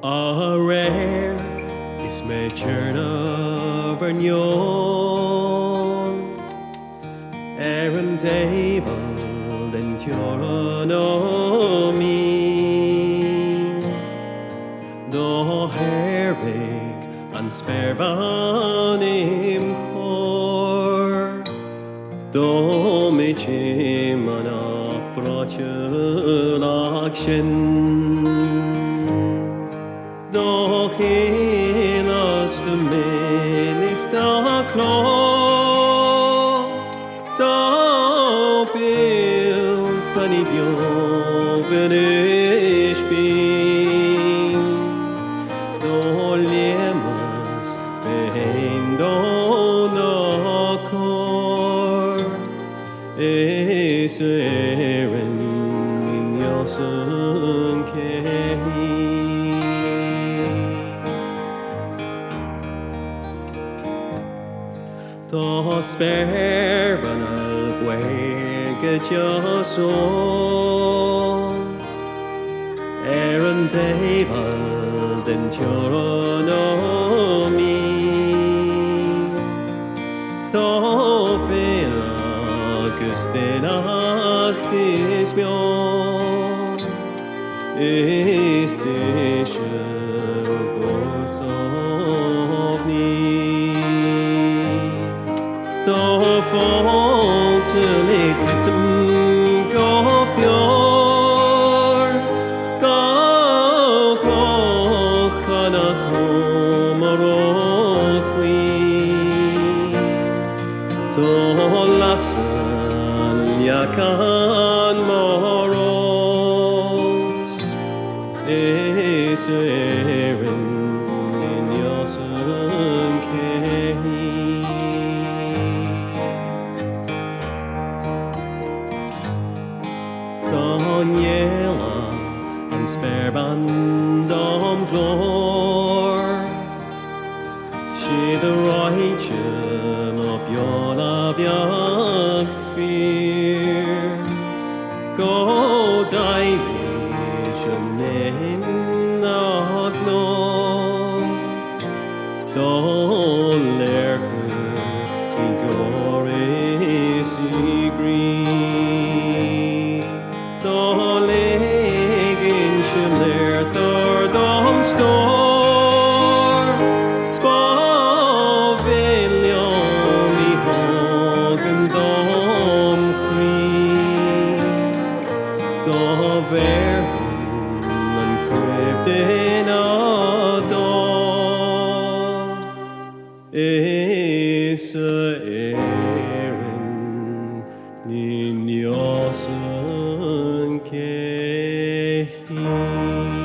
Aréir is mé ag téarnamh ar neoil ar an dtaobh thall den Deuteronomy Do thairmhigh an spéirbean im chomhair Do mo thiomáineach breoite lag sin. Do chuileas do mhin is dá cló Dá bpilt an ní beag anois binn Do léimeas mé fhéin do na cor Is a Éirinn ní neosann cé hí. Tá spéirbean bhaoth go deas óg ar an dtaobh thall den Deuteronomy. Dá bhéal agus daonnacht is beo is deise mhór soimhní. Tá fáilte le titim go fior go clochán a chomóradh faoi. Tá lasadh leacan mar rós is Éirinn ní neosann cé hí. Dá ngéillfeadh an spéirbean dom ghlór, Siad a ráite mo mheon a bheadh fíor Go dtaibhís an éin a glór Dá léirchur i gcóir is i gcroí Dá liginnse léirtheoir dom stór 'S ba bhinn liom í thógaint dom chroí 'S dá bhéarfainn an chraobh den fhadó Is a Éirinn ní neosann cé hí.